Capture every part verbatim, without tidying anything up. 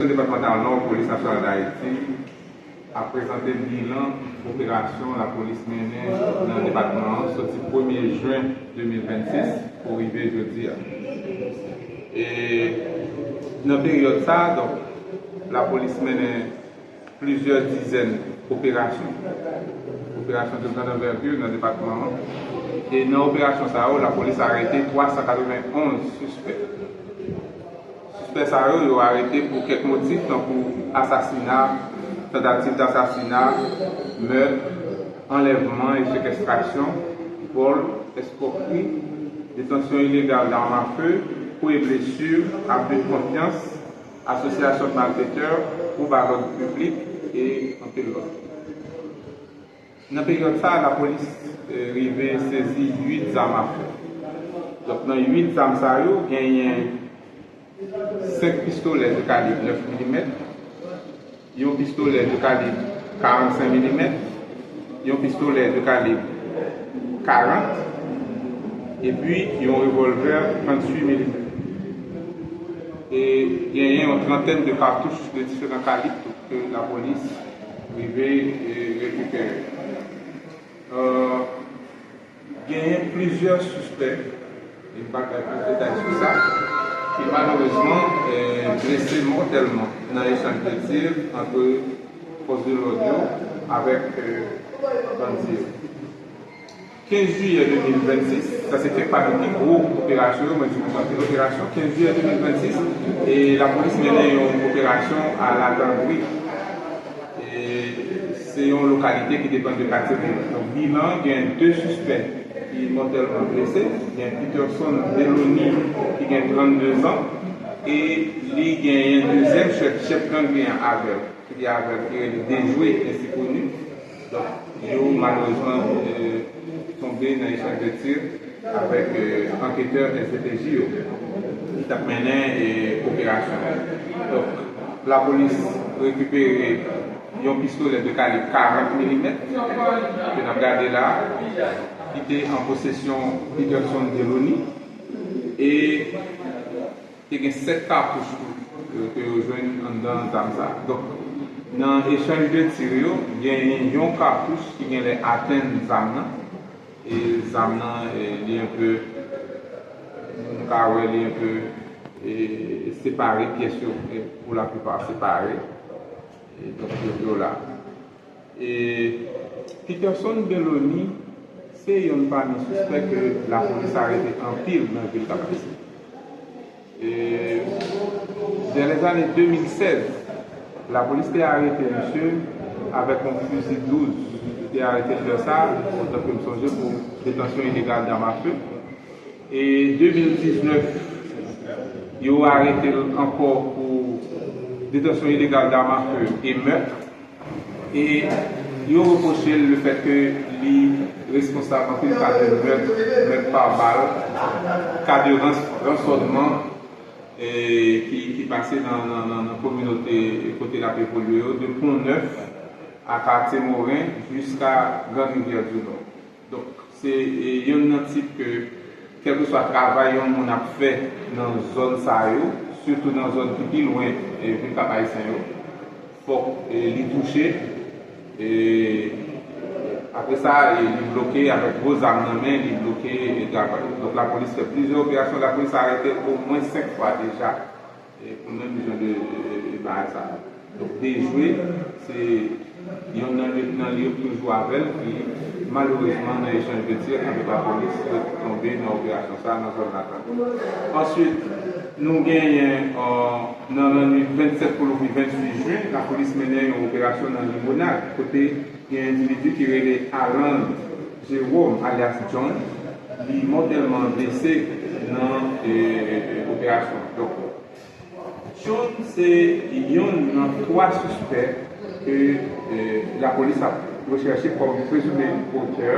Direksyon Depatmantal Nò Polis Nasyonal d Ayiti ap prezante bilan operasyon lapolis mennen nan depatman an soti premye jen de mil vennsis pou rive jodi a. E nan peryòd sa a, donk, lapolis mennen plizyè dizèn operasyon. Operasyon de grande envergure nan depatman an. E nan operasyon sa yo, lapolis arete twa san katrevenn onz sispè. Sispè sa yo, yo arete pou kèk motif tankou asasina, tantativ dasasina, mèt, anlèvman e sekèstrasyon, vòl, èskwokri, detansyon ilegal dam a fe, kou e blesi, abi de konfyans, asosyasyon malfetè, twoub a lòd piblik e anpil lòt. Nan peryòd sa a, lapolis, eh, rive sezi uit zam a fe. Donk, nan uit zam sa yo, genyen senk pistolè de kalib nèf milimèt, yon pistolè de kalib karannsenk milimèt, yon pistolè de kalib karant, epi yon revòlvè tranntuit milimèt. E genyen yon trantèn de katouch de diferan kalib tou ke lapolis rive, eh, rekipere. Eh, genyen plizyè sispè, e m pral bay plis detay sou sa, ki malerezman, eh, blese mòtèlman nan echanj de tir ant fòs de lòd yo avèk, eh, bandi yo. Kenz jiyè de mil vennsis, sa se fèk pami pi gwo operasyon yo, mwen di konsa, anpil operasyon. Kenz jiyè de mil vennsis, e lapolis mennen yon operasyon a Latandri. E se yon lokalite ki depann de katye Boulos. Donk, bilan, gen de sispè ki mòtèlman blese. Gen Peterson Delony, ki gen trannde zan, e li genyen dezyèm chèf, chèf gang li an avè l, ki te avè l, ki rele Dejwe, ensi koni. Donk, yo malerezman, eh, tonbe nan echanj de tir avèk, eh, anketè S D P J yo ki t ap mennen, eh, operasyon an. Donk, lapolis rekipere yon pistolè de kalib karant milimèt ke n ap gade la, ki te an posesyon Peterson Delony. E te gen sèt katouch tou, eh, ke yo jwenn anndan zam sa a. Donk, nan echanj de tir yo, genyen yon katouch ki genlè atenn zam nan. E zam nan, eh, li enpe, nou ka wè li enpe, eh, separe, pyès yo, eh, pou laplipa separe. E donk, yo, yo la. E Peterson Delony se yonn pami sispè ke lapolis arete anpil nan vil Kap Ayisyen. E, dans les années de mil sèz, lapolis te arete misye avèk yon fizi douz. Yo te arete l lè sa a, otan ke m sonje, pou detansyon ilegal dam a fe. E de mil diznèf, yo arete l ankò pou detansyon ilegal dam a fe e mèt. E yo repwoche l lefètke li responsab anpil ka de mèt, mèt pa bal, ka de rans-, ransònman, e, ki, ki pase nan, nan, nan, nan kominote kote l ap evolye yo, de Pon Nèf a Katye Moren jiska Grann Rivyè di Nò. Donk, se, e, yonn nan tip ke, kèlkeswa travay yon moun ap fè nan zòn sa yo, sitou nan zòn ki pi lwen, e, vil Kap Ayisyen yo, fòk, e, li touche. E, apre sa, e, li bloke avèk gwo zam nan men, li bloke, e, travay. Donk, lapolis fè plizyè operasyon, lapolis arete omwen senk fwa deja. E pou menm jan de, de, de bagay sa. Donk, Dejwe, se yonn nan lyetnan li yo ki toujou avè l, ki malerezman nan echanj de tir avèk lapolis, yo tonbe nan operasyon sa a nan zòn Latandri. Answit, nou genyen, euh, nan lannwit vennsèt pou louvri vennuit jen, lapolis mennen yon operasyon nan Limonad, kote gen endividi ki rele Alan Jerome, alyas John, li mòtèlman blese nan, e, e, operasyon. Donk, John se yonn nan twa sispè ke, e, lapolis ap rechèche kòm prezime otè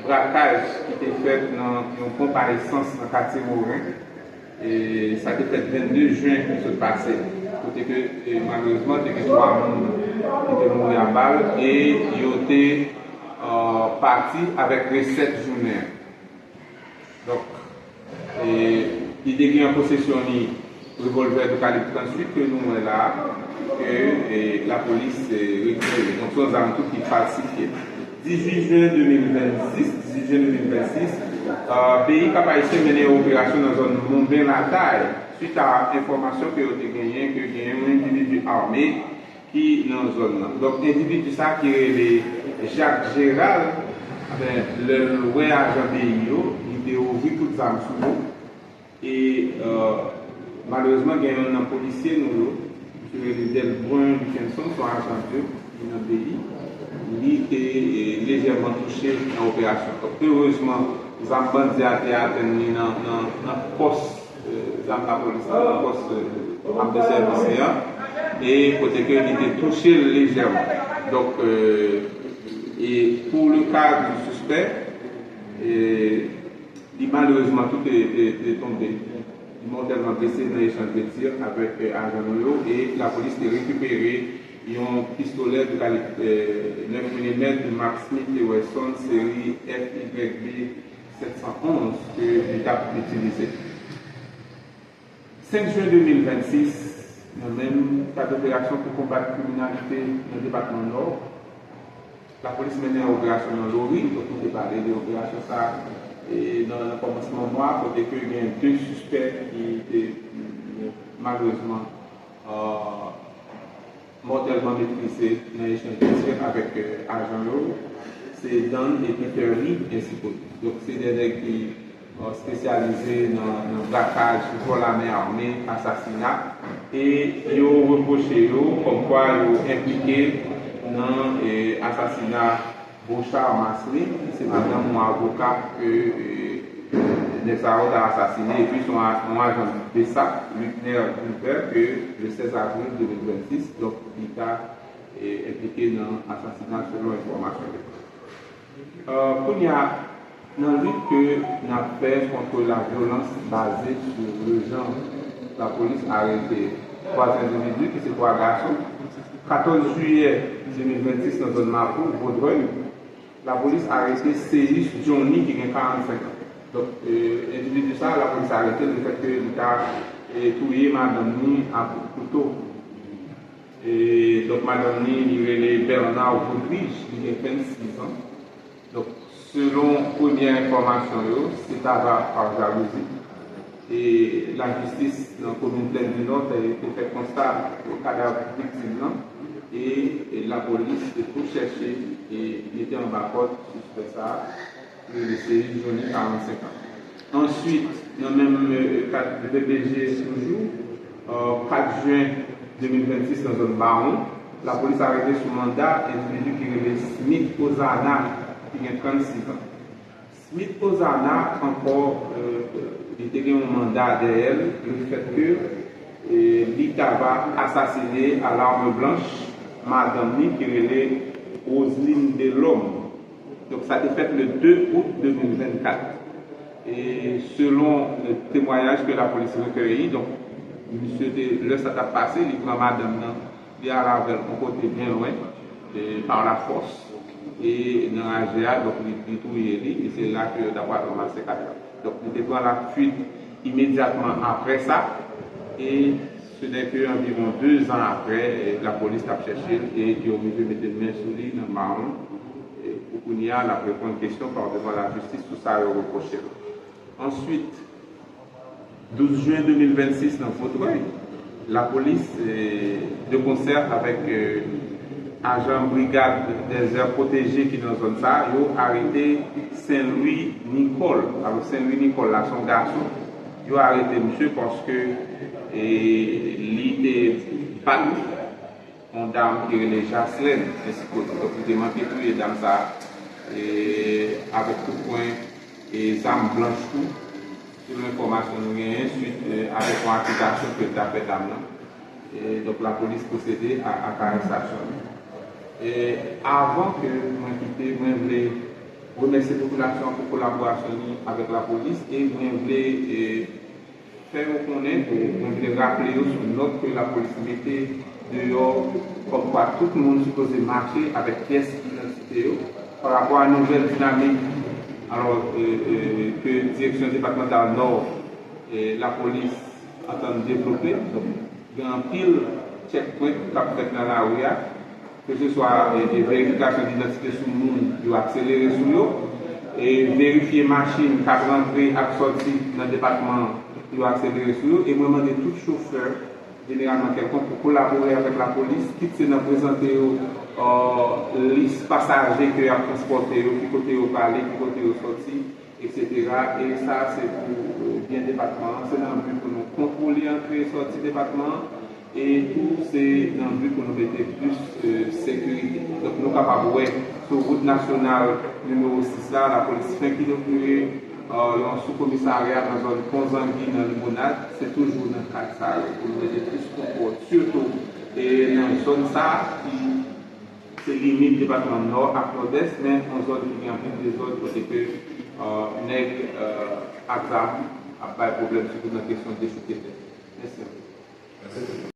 brakaj ki te fèt nan yon ponp a esans nan katye Moren. E sa te fèt vennde jen ki sot pase, kote ke, e, malerezman, te gen twa moun ki te mouri a bal e yo te, e, pati avèk resèt jounen an. Donk, e, li te gen an posesyon li Revòlvè de kalib tranntuit ke nou wè la a, ke e, lapolis e, rekipere. Donk, se yon zam tou ki falsifye. Dizuit jen de mil vennsis, dizuit jen de mil vennsis, e, B I Cap Haïtien mennen yon operasyon nan zòn Monben Latay, swit a enfòmasyon ke yo te genyen ke gen yon endividi ame ki nan zòn nan. Donk, endividi sa ki rele Jacques Gérald, ben, lè l wè ajan B I yo, li te ouvri kout zam sou yo. E, e, malerezman, gen youn nan polisye nou yo, ki rele Delbrun Luckenson, se yon ajan de, ki nan B I, li te e, lejèman touche nan operasyon. Donk, erezman, zam bandi a te atenn li nan, nan, nan pòs e, zam lapolis la, nan pòs e, zam de sèvis li an, e kote ke li te touche l lejèman. Donk, e, e pour le cas du suspect, e, li malerezman tou te, te, te tonbe. Li mòtèlman blese nan echanj de tir avèk e, ajan nou yo, e lapolis te rekipere yon pistolè de kalib e, nèf milimèt de mak Smith e Wesson seri F Y B sèt san onz ke li t ap itilize. Senk jen de mil vennsis, nan menm kad operasyon pou konbat kriminalite nan depatman Nò, lapolis mennen yon operasyon nan Lori, donk nou te pale de operasyon sa a e, nan, nan kòmansman mwa, kote ke gen de sispèk ki te malerezman e, mòtèlman metrize nan echanj de tir avèk e, ajan yo, se Dan epi Terly, ensi konsi. Donk, se de nèg ki e, espesyalize nan, nan brakaj, vòl a men ame, asasina, e yo repwoche yo kòmkwa yo enplike nan e, asasina Beauchard Marcelin, ki se madanm yon avoka ke e, nèg sa yo ta asasine, epi se yon a- yon ajan BSAP, Luckner Gilbert, ke le sèz avril de mil vennsis, donk, li ta e, enplike nan asasina selon enfòmasyon yo. E, kounye a, nan lit ke n ap fè kont la vyolans baze sou le genre, lapolis arete twa endividi, ki se twa gason. Katòz jiyè de mil vennsis, nan zòn Mapou, Vodrèy, lapolis arete Seyus Johnny, ki gen karannsenk an. Donk, e, endividi sa a, lapolis arete l lefètke li ta e, touye madanm ni ak kouto. E, donk, madanm ni, li rele Bernard Rodrige, li gen vennsis an. Donk, selon premye enfòmasyon yo, se ta va pa jalouzi. E lajistis nan komin Plèn di Nò te, te fè konsta kadav viktim nan e, e lapolis te tou chèche e mete anba kòd sispè sa a, ki rele Seyus Johnny, karannsenk an. Answit, nan menm e, kad V P G toujou, e, kat jen de mil vennsis nan zòn Bawon, lapolis arete sou manda endividi ki rele Smith Ozana, ki gen trannsis an. Smith Ozana ankò, e, li te gen yon manda dèyè l, lefètke e, li ta va asasine a l'arme blanche madanm ni ki rele Roseline Delorme. Donk, sa te fèt le de out de mil vennkat. E selon e, temwayaj ke lapolis rekeyi, donk, misye te, lè sa t ap pase, li pran madanm nan, li al avè l yon kote byen lwen, e, pa lafòs, e nan raje a, donk, li, li touye li, e se la ke yo ta pral ranmase kadav. Donk, li te pran lafuit imedyatman apre sa, e se nè ke anviwon de zan apre, e, lapolis t ap chèche l, e yo rive mete men sou li nan Mawon. E pou kounye a, l ap reponn kesyon pa devan lajistis sou sa yo repwoche l. Answit, douz jen de mil vennsis nan Vodrèy, lapolis, e, de konsè avèk e, ajan Brigad des Aires Protégées ki nan zòn sa a, yo arete Saint Louis Nicole. Alò, Saint Louis Nicole la, se yon gason. Yo arete misye paske e, li te bat yon dam ki rele Jaslèn, ensi konsi. Donk, li te manke touye dam sa a e, avèk kout pwen e zam blanch tou, selon enfòmasyon nou genyen, swit e, avèk yon akizasyon ke l ta fè dam nan. E, donk, lapolis pwosede a, ak arestasyon li. E, avan ke mwen kite, mwen vle remèsye popilasyon an pou kolaborasyon li avèk lapolis e mwen vle e, fè yo konnen, e mwen vle raple yo sou nòt ke lapolis mete deyò, kòmkwa tout moun sipoze mache avèk pyès idantite yo, pa rapò a nouvèl dinamik, alò, e, e, ke Direksyon Depatmantal Nò, e, lapolis antann devlope. Donk, gen anpil checkpoint k ap fèt nan lari a, keseswa e, e verifikasyon didantite sou moun, yo akselere sou yo, e verifye machin k ap rantre ak sòti nan depatman an, yo akselere sou yo. E mwen mande tout chofè, jeneralman kèlkonk, pou kolabore avèk lapolis, kit se nan prezante yo uh, lis pasaje ke y ap transpòte yo, ki kote yo prale, ki kote yo sòti, etsetera. E sa se pou uh, byen depatman an, se nan bi pou nou kontwole antre e sòti depatman an, e tou se nan bi pou nou mete plis uh, sekirite. Donk nou kapab wè sou wout nasyonal nimewo sis la, lapolis fenk inogire uh, yon soukomisarya nan zòn Pon Zangi nan Limonad. Se toujou nan kad sa yo pou nou mete plis kontwòl, sitou e nan zòn sa ki se limit depatman Nò ak Nòdès, men yon zòn ki gen anpil dezòd kote ke uh, nèg uh, ak zam ap bay pwoblèm, sitou nan kesyon dechouke tè. Mèsi anpil.